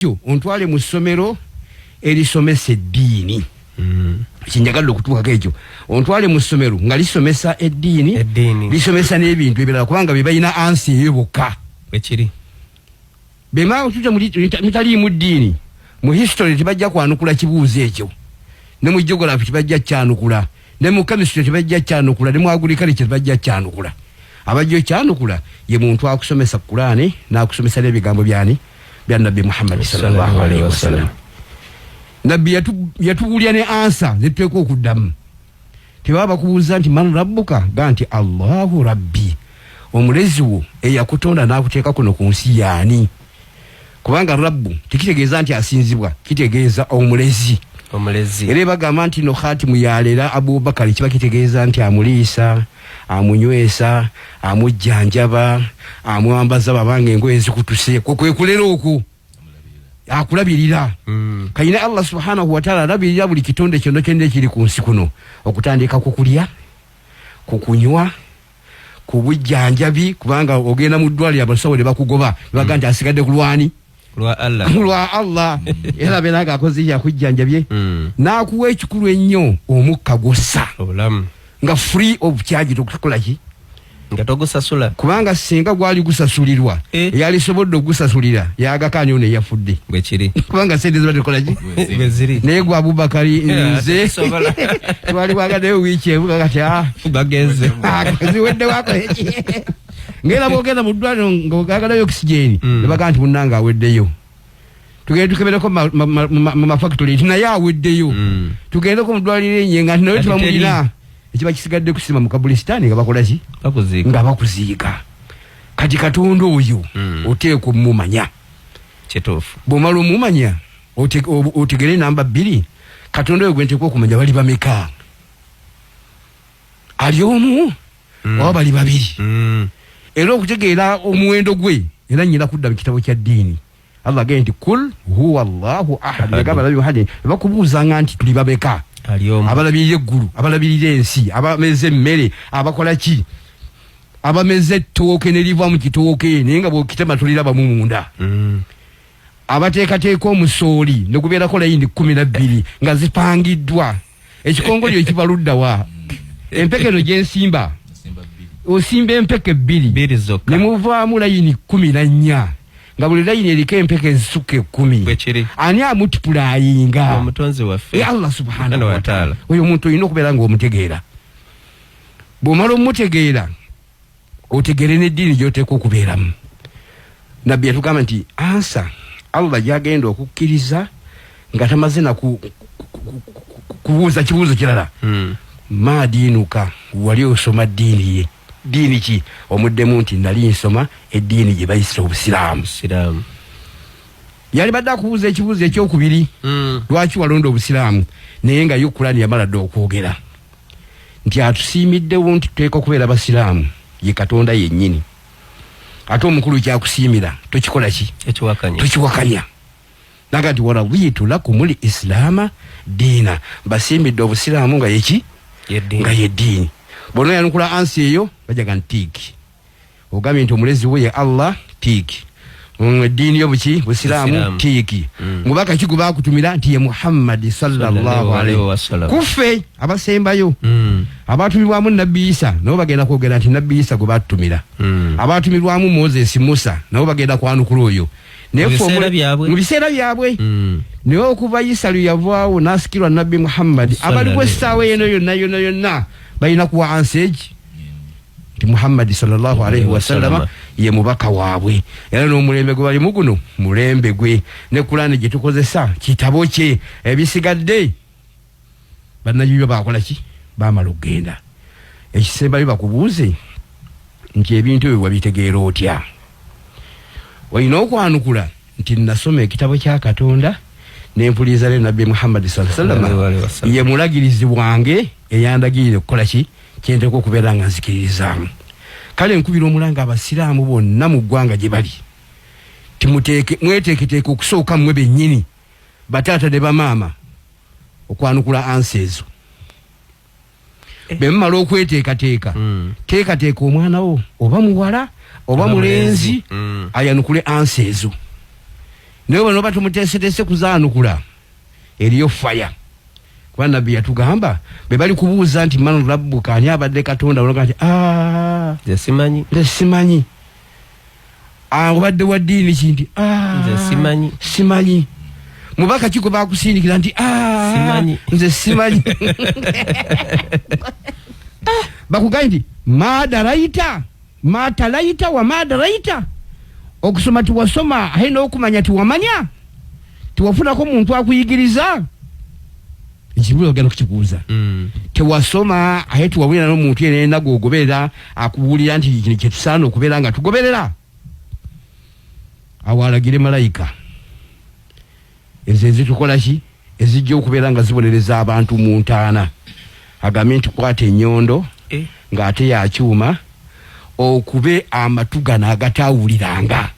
Ekyo ontwale mu ssomero erisomesa eddiini. Kinjagadde okutuukako ekyo, ontwale mu ssomero nga lisomesa eddiini, lisomesa n'ebintu ebirala, kubanga be balina answer eyo bokka. Bwekiri. Bemala tuta mutaliimu ddiini, mu history tebajja kwanukula kibuuzo ekyo, ne mu geography tebajja kyanukula, ne mu chemistry tebajja kyanukula, ne mu agriculture tebajja kyanukula. Abajja okyanukula ye muntu akusomesa Kulaani n'akusomesa n'ebigambo byani? Bya Nabbi Muhammadi sallallahu alaihi wasallam. Nabbi yatubuulira ne answer zetuteeka okuddamu. Tebaba bakubuuza nti man rabbuka, ga nti Allahu rabbi, omulezi wo eyakutonda n'akuteeka kuno ku nsi yaani? Kubanga rabbu tekitegeeza nti asinzibwa, kitegeeza omulezi. Omulezi. Era bagamba nti no khatimu yalera Abubakari, kiba kitegeeza nti amuliisa, amunywesa, amujjanjaba, amwambaza babanga engoye zikutuse. Kwe kulera okwo, akulabirira. Kayina Allah subhanahu wataala alabirira buli kitonde kyonna kyonna ekiri ku nsi kuno, okutandika ku kulya, ku kunywa, ku bujjanjabi, kubanga ogenda mu ddwaliro abasawo ne bakugoba ne baga nti asigadde ku lwani? Lwa Allah. Lwa Allah. Era abeera nga akoze yakujjanjabye, n'akuwa ekikulu ennyo, omukka gwossa. Obulamu. Nga free of charge, tokukola ki? Nga togusasula. Kubanga singa gwali gusasulirwa, eyalisobodde okugusasulira yagakaani ono eyafudde. Bwekiri. Kubanga sente ziba tekola ki? Bweziri. Naye gwe Abubakari, nze tetusobola. Twali bwagaddeyo wiiki emu, kakati bagenze. Ziwedde wakoleki? Ngaera bwogenda mu ddwaliro ngaogagalayo oxygen, ne bagamba nti munnange aweddeyo, tugende tukebereko mu mafactory nti naye aweddeyo, tugendeko mu ddwaliro enyenga nti naye Kati tebamulina. Ekiba kisigadde kusima mu kabulisitaani nga bakola ki? Bakuziika. Nga bakuziika. Kati Katonda oyo oteekwa omumanya. Kituufu. Bw'omala omumanya, otegere namba 2, Katonda oyo gwenteekwa okumanya bali bameka? Ali omu oba bali babiri? Era okutegeera omuwendo gwe, era nyina kudda mu kitabo kya ddiini. Allah agambye nti kul huwa Allahu ahad. Ahad. Yagamba Nabi Muhammad, bakubuuzanga nti tuli bameka? Ali omu. Abalabirira eggulu, abalabirira ensi, abameza emmere, abakola ki, abameza ettooke ne liva mu kitooke, naye nga bw'okitema tolirabamu munda, abateekateeka omusooli ne gubeerako layini 12 nga zipangiddwa, ekikongolyo ekiva luddawa, empeke eno gyensimba, osimba empeke bbiri Bbiri zokka. ne muvaamu layini 14 nga buli layini eriko empeke ezisukka 10. Bwekiri. Ani amultiplyinga? Omutonzi waffe. Ye Allah subhanahu Subhanahu wa wa taala. ta'ala. Oyo omuntu olina okubeera ng'omutegeera. Bw'omala omutegeera, otegeere n'eddiini gy'oteekwa okubeeramu. Nabbi yatugamba nti answer Allah gyagenda okukkiriza nga tamaze na kubuuza kibuuzo kirala, ma diinuka, wali osoma ddiini ye ddiini ki? Omuddemu nti nali nsoma eddiini gye bayisa Obusiraamu. Busiraamu. Yali badde akubuuza ekibuuzo ekyokubiri, lwaki walonda Obusiraamu? Naye nga yo Kulani yamala dde okwogera nti atusiimiddewo nti tuteeka okubeera basiraamu ye Katonda yennyini. Ate omukulu kyakusiimira tokikola ki? Ekiwakanya. Tokiwakanya. Naga nti waraditu lakumul islaama diina, mbasiimidde Obusiraamu nga yeki? Yeddiini. Nga yeddiini. Bonna yanukula answer eyo, bajaga nti tick, ogambye nti omulezi we ye Allah, tick. Eddiini yo buki? Busiraamu. Busiraamu. Tick. Mubaka ki gwe bakutumira? Nti ye Muhammadi sallallahu alaihi wasallam. Kuffe abasembayo, abatumirwamu Nabbi Isa nabo bagenda kwogera nti Nabbi Isa gwe batutumira. Abatumirwamu Moses, Musa, nabo bagenda kwanukula oyo. Naye Mu ffe biseera byabwe. Mu biseera byabwe. Naye okuva Isa lwe yavaawo n'asikirwa Nabbi Muhammadi, Sallallahu abaliwo alaihi essaawa eno yonna yonna yonna balina kuwa answer egi nti Muhammadi sallallahu alaihi wasallama Wasallama. ye mubaka waabwe, era n'omulembe gwe balimu guno mulembe gwe, ne Kulaani gye tukozesa kitabo kye. Ebisigadde bannabibyo bakola ki? Bamala okugenda. Ekisembayo bakubuuze nti ebintu ebyo wabitegeera otya? Olina okwanukula nti nasoma ekitabo kya Katonda nempuliriza ne Nabbi Muhammadi sallallahu Alaihi alaihi wasallam. wasallam, ye mulagirizi wange eyandagirire okukola ki kyenteeka okubeera nga nzikiririzaamu. Kale nkubira omulanga abasiraamu bonna mu ggwanga gye bali, timuteeke mweteeketeeke okusooka mmwe bennyini bataata ne bamaama okwanukula answer ezo. Bwe mumala okweteekateeka, teekateeka omwana wo, oba muwala oba Oba mulenzi, mulenzi. Ayanukule answer ezo. Naye bwenoba tumuteeseteese kuzaanukula, eriyo faya, kuba Nabbi yatugamba bwe bali kubuuza nti man rabbuka, ani abadde Katonda, onoga nti "Ah, Nze simanyi. Nze simanyi." Ah, obadde wa ddiini ki? Nti "Ah, Nze simanyi. Simanyi." Mubaka ki gwe bakusindikira? Nti "Ah, Simanyi. nze simanyi." Bakugambye nti madaraita matalaita wa madaraita, okusoma tiwasoma, aye n'okumanya tiwamanya, tiwafunako muntu akuyigiriza. Ekibuuzo ogenda kukibuuza. Tewasoma, aye tiwawulira n'omuntu yenna gwogoberera akubuulira nti kino kyetusaana okubeera nga tugoberera. Awo alagire malayika ezo ezitukola ki, ezijja okubeera nga zibonereza abantu mu ntaana, agambe nti kwata ennyondo ng'ate yakyuma okube amatu gano agatawuliranga,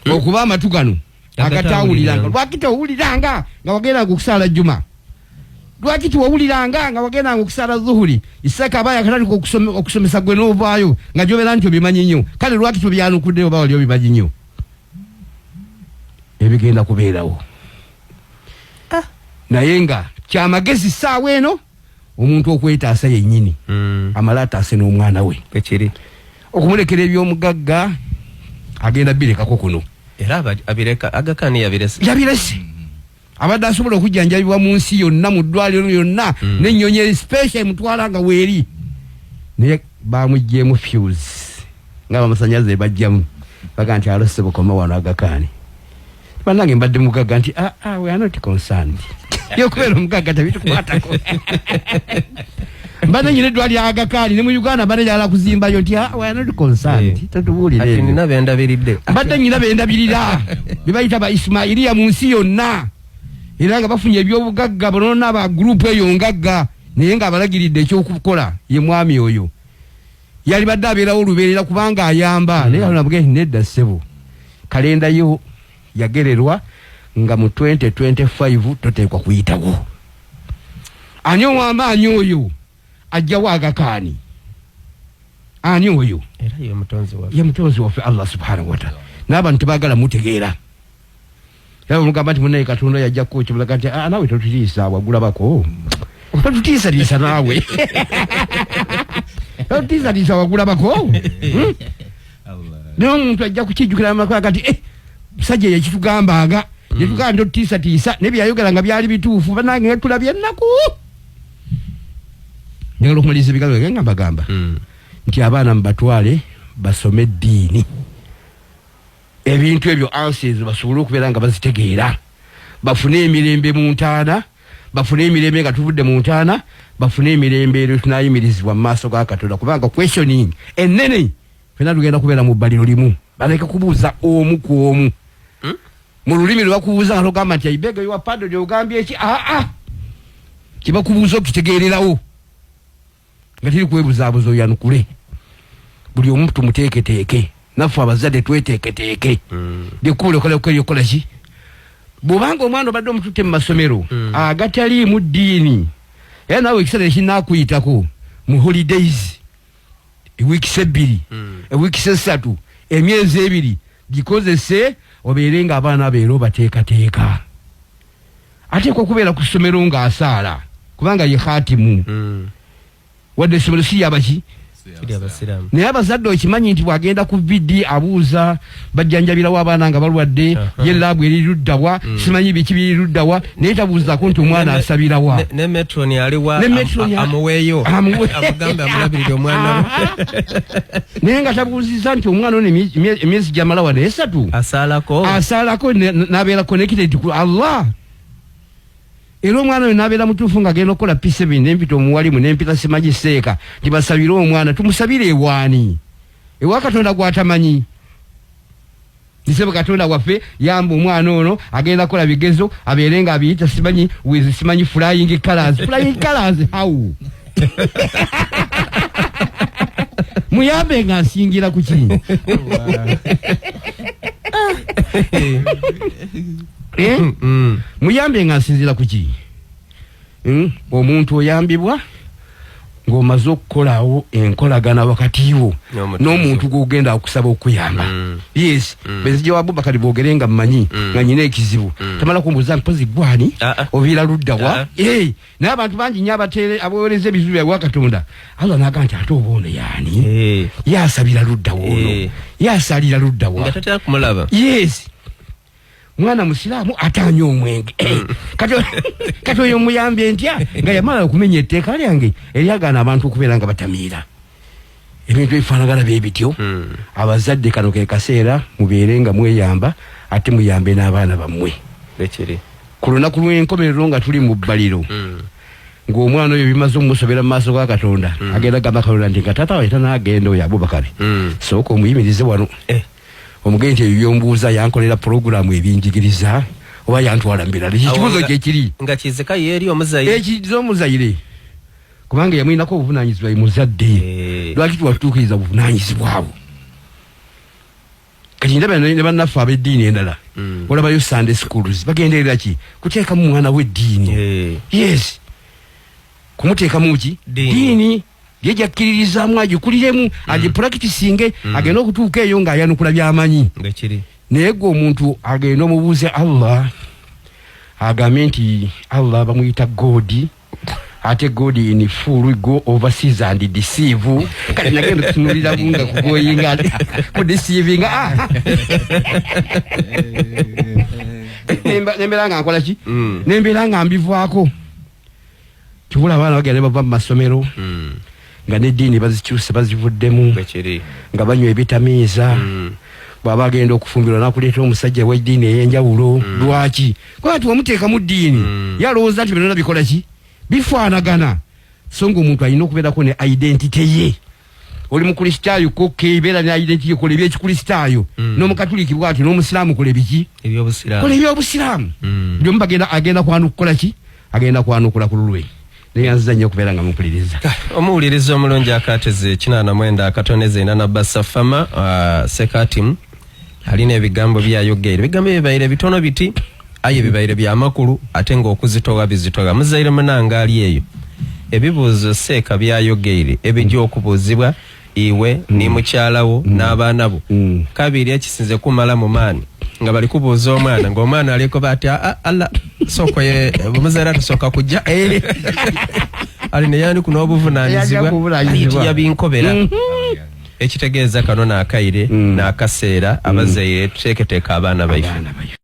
okuba amatu gano agatawuliranga. Lwaki tewuliranga nga wagendanga okusaala Juma? Lwaki tiwawuliranga nga wagendanga okusaala Zuhuri? Isaka aba yakatandika okusomesa, gwe n'ovaayo nga gyobeera nti obimanyi nnyo. Kale lwaki tobyanukudde oba wali obimanyi nnyo? Ebigenda kubeerawo, naye nga kyamagezi saawa eno omuntu okwetaasa yennyini, amale ataase n'omwana we. Bwekiri. Okumulekera ebyomugagga, agenda birekako kuno. Era abireka, Aga Khan yabirese. Yabirese. Abadde asobola okujjanjabibwa mu nsi yonna, mu ddwaliro yonna, n'ennyonyi eri special emutwala nga weeri, naye bamuggyemu fuse nga bamasanyalaze ebajjamu, baga nti alo ssebo, koma wano. Aga Khan, bannange, mbadde mugagga. Nti ah, ah, we are not concerned, yokubeera omugagga tebitukwatako. Mbadde nyina eddwaliro Aga Khan ne mu Uganda, mbadde njagala kuzimbayo. Nti ah, we are not concerned, tatubuulira Ati ebyo. nina bendabiridde. Mbadde nyina bendabirira, bebayita ba Ismailiya mu nsi yonna, era nga bafunye ebyobugagga bonona, ba group eyo ngagga, naye nga abalagiridde ekyokukola. Ye mwami oyo yali badde abeerawo olubeerera kubanga ayamba, naye nabuge nti nedda ssebo, kalenda yo yagererwa nga mu 2025 toteekwa kuyitawo. Ani ow'amaanyi oyo ajjawo Aga Khan? Ani oyo? Era ye mutonzi waffe. Ye mutonzi waffe Allah subhanahu wataala. N'abantu tebagala mutegeera, era bwemugamba nti munaye Katonda yajja kukibulaga nti "Ah, naawe totutiisa, wagulabako, totutiisatiisa, naawe totutiisatiisa, wagulabako." Hmm? Naye omuntu ajja kukijjukira amakola nti eh, musajja yakitugambanga netugamba nti totutiisatiisa, naye byeyayogera nga byali bituufu. Banange, nga tulabye ennaku. Njagala okumaliriza ebigambo byange nga mbagamba nti abaana mubatwale basome eddiini, ebintu ebyo answers basobole okubeera nga bazitegeera, bafune emirembe mu ntaana, bafune emirembe nga tuvudde mu ntaana, bafune emirembe ero tunayimirizibwa mu maaso ga Katonda, kubanga questioning ennene, fena tugenda kubeera mu bbaliro limu, baleke kubuuza omu ku omu mu lulimi lwe bakubuuza nga togamba nti I beg your pardon, ogambye eki? Aa, kibakubuuza okitegeererawo nga tiri kwebuzaabuza, oyanukule. Buli omu tumuteeketeeke, naffe abazadde tweteeketeeke. Lyekkubo lyokola ki? Bw'obanga omwana obadde omututte mu masomero agataliimu ddiini, era naawe ekiseera ekinaakuyitako mu holidays, ewiikisi 2, ewiikisi 3, emyezi 2, gikozese obeere nga abaana abeera obateekateeka. Ateekwa okubeera ku ssomero ng'asaala, kubanga ye khatimu. Wadde essomero si yabaki? Kiri abasiraamu. Naye abazadde, okimanyi nti bw'agenda ku VD abuuza bajjanjabirawo abaana nga balwadde, ye lab eri luddawa, simanyi biki biri luddawa, naye tabuuzaako nti omwana asabirawa. Ne matron aliwa? Ne matron amuweeyo. Amugambe amulabirire omwana we. Naye nga tabuuziza nti omwana ono emyezi gyamala wano 3 asaalako. Asaalako n'abeera connected ku Allah, era omwana oyo n'abeera mutuufu ng'agenda okukola P7. Nempita omuwalimu, nempita simanyi seeka, nti basabire omwana. Tumusabire ewaani? Ewa Katonda gw'atamanyi? Nisebe Katonda waffe, yamba omwana ono, agenda kukola bigezo, abeere nga abiyita simanyi with simanyi flying colors. Flying colors how? Muyambe nga nsingira ku ki? Eh? Muyambe nga nsinzira ku ki? Omuntu oyambibwa. Ng'omaze okukolawo enkolagana wakati wo N'omutuuze. N'omuntu gwogenda okusaba okuyamba. Yes, benzija wa Abubakari boogere nga mmanyi nga nyina ekizibu, tamala kumbuuza mpozi gwani, Ah, ah. oviira luddawa. Ah. Eh, naye abantu bangi nnyo abatere abaweereza ebizibu byabwe wa Katonda, Allah naga nti ate oba ono yaani, yasabira luddawa ono, yasalira luddawa? Nga tatera kumulaba. Yes, mwana musiraamu atanywa omwenge. Kati oyo muyambye ntya nga yamala okumenya etteeka lyange eryagaana abantu okubeera nga batamiira ebintu ebifaanagana bye bityo? Abazadde, kano ke kaseera mubeere nga mweyamba, ate muyambe n'abaana bammwe. Bekiri. Ku lunaku lw'enkomerero nga tuli mu bbaliro, ng'omwana oyo bimaze omusobera mu maaso ga Katonda, agenda gamba Katonda nti nga taata wange tanaagenda, oyo Abubakari, sooka omuyimirize wano, omugende nti ebyo byombuuza yankolera puroguramu ebinjigiriza oba yantwala mu birala. Ekibuuzo kyekiri. Nga kizika yeeri omuzaire. Ekiza omuzayire, kubanga yamuyinako obuvunanyizibwa, ye muzadde. Lwaki tiwatuukiriza buvunanyizibwa bwo? Kati ndaba ne bannaffe ab'eddiini endala, olabayo Sunday schools, bagenderera ki? Kuteekamu mwana w'eddiini. Yes, kumuteekamu ki? Ddiini. Diini ye gyakkiririzaamu, agikuliremu, agipracticinge, agende okutuuka eyo ng'ayanukula by'amanyi. Nga kiri. Naye gwe omuntu agenda omubuuze Allah, agambe nti Allah bamuyita God, ate God in full go overseas and deceive. Kati nagenda kutunuliramu nga kugoyinga kudeceivinga. Ah. Nembeera nga nkola ki? Nembeera nga mbivaako. Kibula abaana bagenda ne bava mu masomero nga neddiini bazikyuse, bazivuddemu, Bekiri. nga banywa ebitamiiza. Bw'aba agenda okufumbirwa, nakuleeta omusajja w'eddiini ey'enjawulo. Lwaki? Kuba nti wamuteekamu ddiini, yalowooza nti byonna bikola ki? Bifaanagana. So nga omuntu alina okubeerako ne identity ye. Oli mukristaayo, koke beera ne identity ye, kola ebyekikristaayo. N'omukatuliki bwatyo, n'omusiraamu kola ebiki? Ebyobusiraamu. Kola ebyobusiraamu. Buli omu bagenda agenda kukola ki? Agenda kwanukula ku lulwe. Neyanziza nnyo okubeera nga mumpuliriza. Omuwuliriza omulungi, akateze 89.4 nabasa fama, sekatimu alina ebigambo byayogeire. Ebigambo bibaire bitono biti, aye bibaire byamakulu, ate ngaokuzitowa bizitowa. Muzaire munanga ali eyo, ebibuuzo seeka byayogeire ebijja okubuuzibwa iwe ni mukyalawo n'abaana bo. Kabiri ekisinze kumala mu maani nga bali kubuuza omwana, ng'omwana aliko bati, "Ah, Allah sookoye muzaire atusooka kujja ali neyandi kuno obuvunanyizibwa." Yajja kubuvunanyizibwa. Aye tiyabinkobera. Ekitegeeza kano n'akaire n'akaseera abazaire tuteeketeeka abaana baife. Abaana baife.